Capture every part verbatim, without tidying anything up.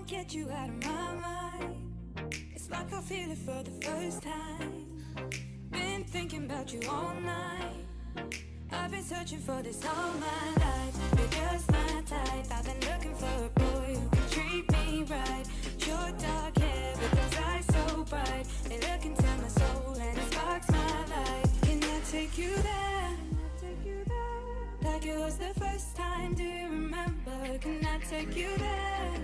Get you out of my mind. It's like I feel it for the first time. Been thinking about you all night. I've been searching for this all my life. You're just my type. I've been looking for a boy who can treat me right. Your dark hair with those eyes so bright. They look into my soul and it sparks my light. Can I take you there? Like it was the first time. Do you remember? Can I take you there?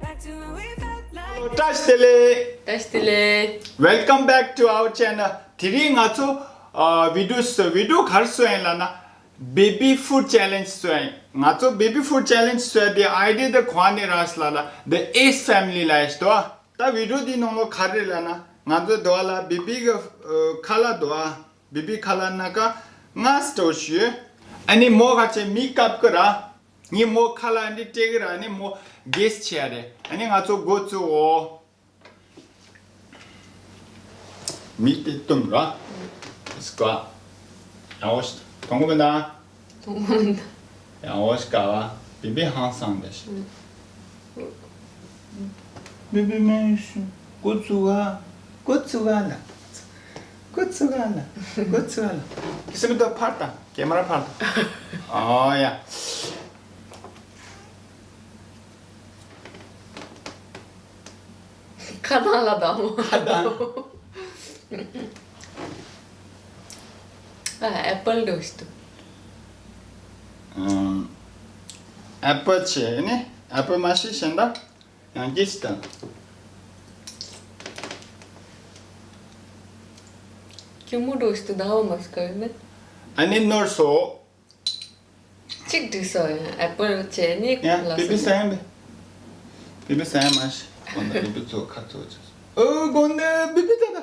Back to when we felt like བཀྲ་ཤིས་བདེ་ལེགས། བཀྲ་ཤིས་བདེ་ལེགས། Welcome back to our channel. དེ་རིང་ང་ཚོ་ཨ་བི་ཌིའོ་བཟོ་བི་ཌིའོ་ག་རེ་བཟོ་ཡིན་ལབ་ན། Baby food challenge བཟོ་ཡིན། ང་ཚོ་baby food challenge བཟོ་ཡ་དེ་ཨའི་ཌི་ཡ་དེ་གོ་བ་ནས་རག་སོང་ལབ་ན། The Ace Family ལབ་ཡ་ཞིག་འདུག་ད་བི་ཌིའོ་དེའི་ནང་ལོགས་ག་རེ་རེད་ལབ་ན། ང་ཚོ་འདུག་བ་ལ་བི་བི་གི་ཨ་ཁ་ལག་འདུག་བ། བི་བི་ཁ་ལག་སྣ་ཁ་ལྔ་སྤྲོ་ཞུས། ཨ་ནི་མོ་ག་ཅེ་མི་བཀབ་ཀི་ར། ངས་མོ་ཁ་ལག་འདི་སྤྲད་ཀི་ར། ཨ་ནི་མོ་གེ་སི་བྱེད་ཡ་རེད། ཨ་ནི་ང་ཚོ་འགོ་བཙུགས་འོ། མི་དེ་བཏུམ་ར། སི་ཀ་ཡང་འོ་ཞིག་གཏོང་གི་མིན་ད། གཏོང་གི་མིན་ད། ཡང་འོ་ཞིག་ག་བ། བི་བི་ཧང་སང་དེ་ཞིག་བི་བི་མེན་ཤུ། འགོ་བཙུགས་ཨ། འགོ་བཙུགས་ཨ་ལ། འགོ་བཙུགས་ཨ་ལ། འགོ་བཙུགས་ཨ་ལ། སེམས་ཏོ་ཕར་དང་ཀེ་མ་ར་ཕར་དང་། ཨོ་ཡ། ཁ་གདངས་ལ་དང་མོ། ཁ་གདངས། ཨ་ཨེ་པལ་འདྲ་ཞིག་འདུག་ཨམ། ཨེ་པལ་བྱས་ནས་ཨེ་པལ་མ་ཤེས་གཞན་དག་ཡང་སྐྱིད་ཅིག་དང་། སྐྱུར་མོ་འདྲ་ཞིག་འདུག་ད་འོ་མ་ཞིག་ག་ཡོད་མེད། ཨ་ནི་ནོར་སོ། གཅིག་འགྲིག་སོང་། ཡང་ཨེ་པལ་བྱས་ནི་ཡང་ལ་བི་བི་ས་ཡང་བི་བི་ས་ཡང་མ་ཤི་དགོན་ད་བི་བི་ཚོ་ཁ་ཚོ་ཅི་ཨོ་དགོན་ད་བི་བི་ད་ད་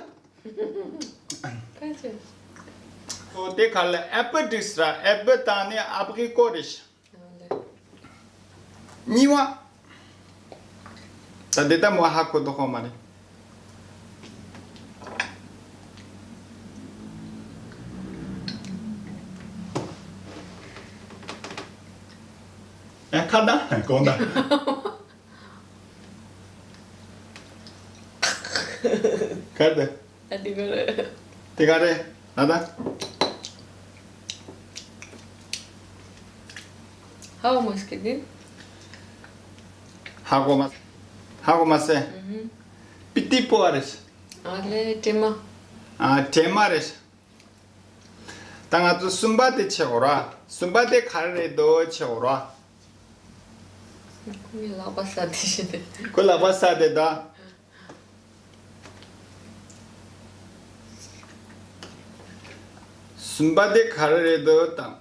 ཁ་ཆེ། ཨོ་དེ་ག་ལ་ཨེ་པལ་འགྲིག་ས་ར། ཨེ་པལ་དང་ནི་ཨ་པི་རི་ཀོ་རེད་ཤི། གཉིས་པ། ད་འདི་ལྟ་མོ་ཧ་གོ་དོ་ཧོ་མ་རེད། ཨ་ཁ་ད་གོང་ད། ཁ་ད། ཨ་དེ་ག་རེད། དེ་ག་རེད་ན་ད། ཧ་གོ་མ་སྐྱེ་དེ། ཧ་གོ་མ། ཧ་གོ་མ་སེ། ཨུ་ཧུ། པི་ཏི་པོ་ཨ་རེད། ཨ་ལེ་དྲེ་མ། ཨ་དྲེ་མ་རེད། ད་ང་ཚོ་གསུམ་པ་དེ་བྱེད་འོ་ར། གསུམ་པ་དེ་ག་རེ་རེད་འདུག་བྱེད་འོ་ར། ཁོ་ལག་པ་ཟ་དེ་བྱེད་དེ། ཁོ་ལག་པ་ཟ་དེ་ད། གསུམ་པ་དེ་ག་རེ་རེད་འདུག་དང་།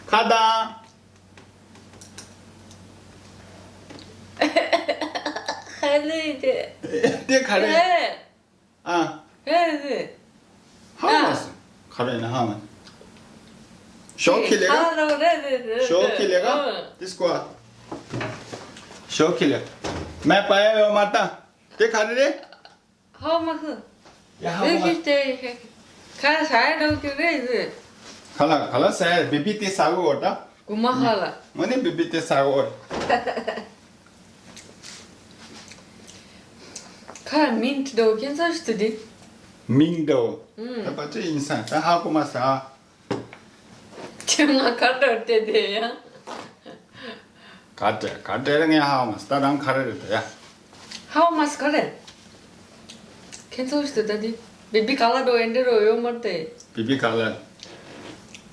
ཁ་དང་། ཧ་ལས་དེ། དེ་ག་རེ། ཨ། ཧ་ལས། ཧ་མ་སི། ག་རེ་ན་ཧ་མ། ཞོག་ཁི་ལེ་ག་ཧ་ལོ་རེད་རེད་རེད། ཞོག་ཁི་ལེ་ག་ཨ། དིས་ཀོ་ཨ། ཞོག་ཁི་ལེ། མེ་པ་ཡ་ཡོ་མ་ཏ། དེ་ག་རེ་རེད། ཧ་མ་ཧུ། ཡ་ཧ་མ། ཁ་ས་ཡ་འགྲོ་རྒྱུ་རེད་ཟེར། ཁ་ལ་ཁ་ལ་ས་ཡ་བི་བི་དེ་ས་གོ་འོ་ད། གུ་མ་ཧ་ལ། ངོ་ནི་བི་བི་དེ་ས་གོ་འོ། ཁ་མིན་འགྲོ་ཁྱེད་ཚོ་ཞིག་ཏུ་དེ། མིན་འགྲོ། ད་པ་ཅི་ཡིན་སང་ད་ཧ་གོ་མ་ས། ཁྱོད་ང་ག་འདྲ་བལྟས་དེ་ཡ། ག་འདྲ་ག་འདྲ་ངས་ཧ་མ་སི་ད་རང་ག་རེ་རེད་ད་ཡ། ཧ་མ་སི་ག་རེ། ཁྱེད་ཚོ་ཞིག་ད་དེ་བི་བི་ག་ལ་འགྲོ་ཨེ་འདྲ་རོ་ཡོད་མ་རེད་དེ། བི་བི་ག་ལ།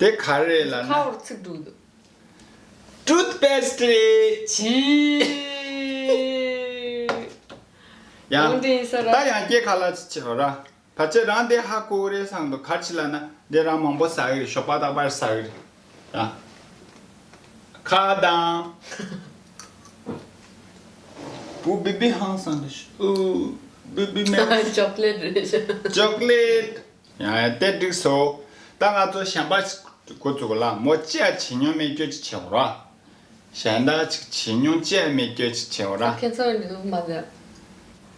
དེ་ག་རེ་ལ་ན། ཁ་བོར་ཚིག་འདུག་འདུག་ཊུ་ཐ་པེ་སི་ཊི་རེད། ཇི། ཡང་འོན་ཏེ་ཡིན་ས་ར། ད་ཡང་སྐྱེ་ག་ལ་ཅི་བྱེད་ར། ཕལ་ཆེར་རང་དེ་ཧ་གོ་གི་རེད་བསམ་འདུག་ག་རེ་ལབ་ན་འདི་རང་མང་པོ་ཟ་གི་རེད། ཞོགས་པ་རྟག་པར་ཟ་གི་རེད། ཡ། ཁ་དང་། བུ་བི་བི་ཧང་སང་རེད། ཨུ། བི་བི་མེ། ཅོག་ལེ་ཊི་རེད། ཅོག་ལེ་ཊི། ཡ་ཡ་དེ་འགྲིག་སོང་། ད་ང་ཚོ་གཞན་པ་ཞིག་འགོ་བཙུགས་ལ་མོ་ཅི་ཡ་བྱེད་མྱོང་མེད་སྐྱོ་ཅིག་བྱེད་འོ་ར། གཞན་དག་ཅིག་བྱེད་མྱོང་ཅི་ཡང་མེད་སྐྱོ་ཅིག་བྱེད་འོ་ར། ཁྱེད་ཚོ་འདི་ཚོ་མ་ཟ།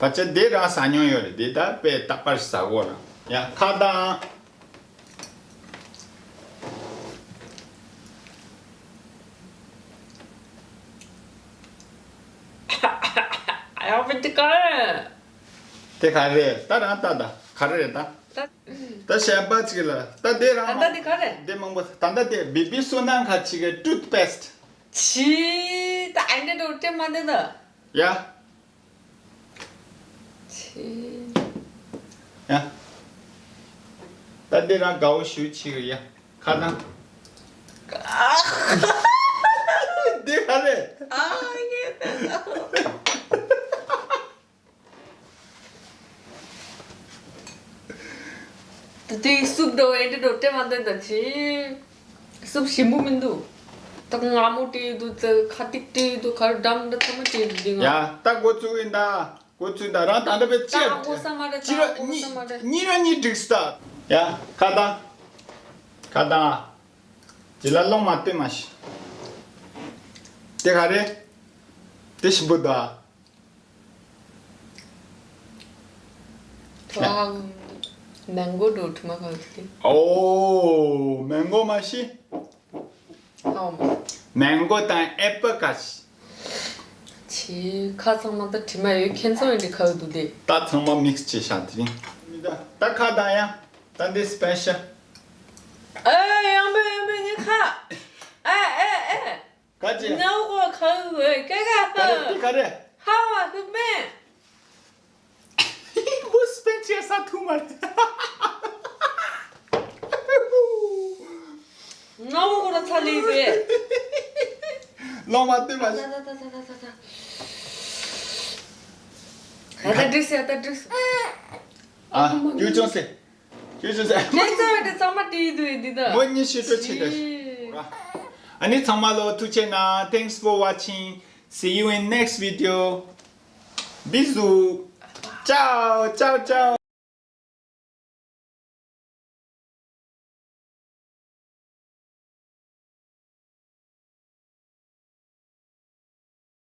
ཕལ་ཆེར་འདི་རང་ཟ་མྱོང་ཡོད་རེད། འདི་ད་དཔེ་རྟག་པར་ཟ་གོ་ར། ཡ་ཁ་དང་། དེ་ག་རེད། དེ་ག་རེད། ད་རང་ལྟ་ད་ག་རེ་རེད་ད། ད་ད་བཤད་པ་ཅིག་ལ་ད་དེ་རང་ད་ལྟ་དེ་ག་རེད། དེ་མང་པོ་ད་ལྟ་དེ་བི་བི་སོ་ནང་ཁ་ཅིག་གི་ཊུཐ་པེ་སི་ཊི། ཕྱི་ད་ཨེ་འདྲ་འགྲོ་སྤྲད་མ་འདི་ད། ཡ། ཕྱི། ཡ། ད་འདི་རང་དགའ་བོ་ཞུ་ཆི་གི་ཡ། ཁ་ནང་། འདི་ག་རེད། ཨ་ངས་ད་དེ་སུབ་འགྲོ་ཨེ་འདྲ་འགྲོ་སྤྲད་མ་འདོད་ད་ཕྱི། སུབ་ཞིམ་པོ་མི་འདུག་ད་མངར་མོ་སྤྲད་ཡོད་འདུག་ད་ཁ་ཏིག་སྤྲད་ཡོད་འདུག་ག་རེ་འགྲམ་འདྲ་ཚང་མ་སྤྲད་ཡོད་འདུག་འདི་ང་། ཡ་ད་འགོ་བཙུགས་ཡིན་ད། འགོ་བཙུགས་ད་རང་ད་ལྟ་བས་ད་ཅི་ཨ་ཧོ་ས་མ་རེད། ཅི་ད་ར་ཨ་ཧོ་ས་མ་རེད། གཉིས་ར་གཉིས་འགྲིག་སྟ། ཡ་ཁ་ད། ཁ་ད། ཅི་ལ་ལོང་མ་སྟོན་མ་ཤི། དེ་ག་རེད། དེ་ཞིམ་པོ་ད། ཐོང་། མེང་གོ་འགྲོ་དྲི་མ་ག་ཟིག་ཨོ་མེང་གོ་མ་ཤི། ཨོ། མེང་གོ་དང་ཨེ་པི་ལ་ཀ་ཤི། ཆི་ཁ་ཚང་མ་ད་དྲི་མ་ཡོད་ཁྱེད་ཚོ་ཡིན་དྲི་ཁ་ཡོད་འདུག་དེ། ད་ཚང་མ་མིག་སི་བྱས་ཤག་དེ་རིང་། མི་ད་ད་ཁ་དང་ཡ་ད་འདི་སི་པེ་ཤལ། ཨེ་ཡང་པེ་ཡང་པེ་ངའི་ཁ། ཨེ་ཨེ་ཨེ། ག་ཅི། ནའོ་གོ་ཁ་ཡོད་ཀ་ཀ་ག་རེ་དེ་ག་རེ། ཧ་བ་ཧུ་པེ། བུ་སྤེན་ཆེ་ས་ཐུ་མ་རེད། ང་འོ་གོ་ར་ཚ་ལི་རེད། ལོང་མ་ཏི་མ། ད་ད་ད་ད་ད་ད། ད་ད་འགྲིག་སེ་ད་འགྲིག་སེ། ཨ་ཡུ་ཅོང་སེ། ཡུ་ཅོང་སེ། ཁྱེད་ཚོ་འདི་ཚང་མ་དྲིས་འདུག་འདི་ད། མོ་གཉིས་ཤི་སྤྲོ་ཆེ་ད། ཨ་ནི་ཚང་མ་ལོ་ཐུགས་ཆེ་གནང་། Thanks for watching. See you in next video. Bisous. Ciao, ciao, ciao.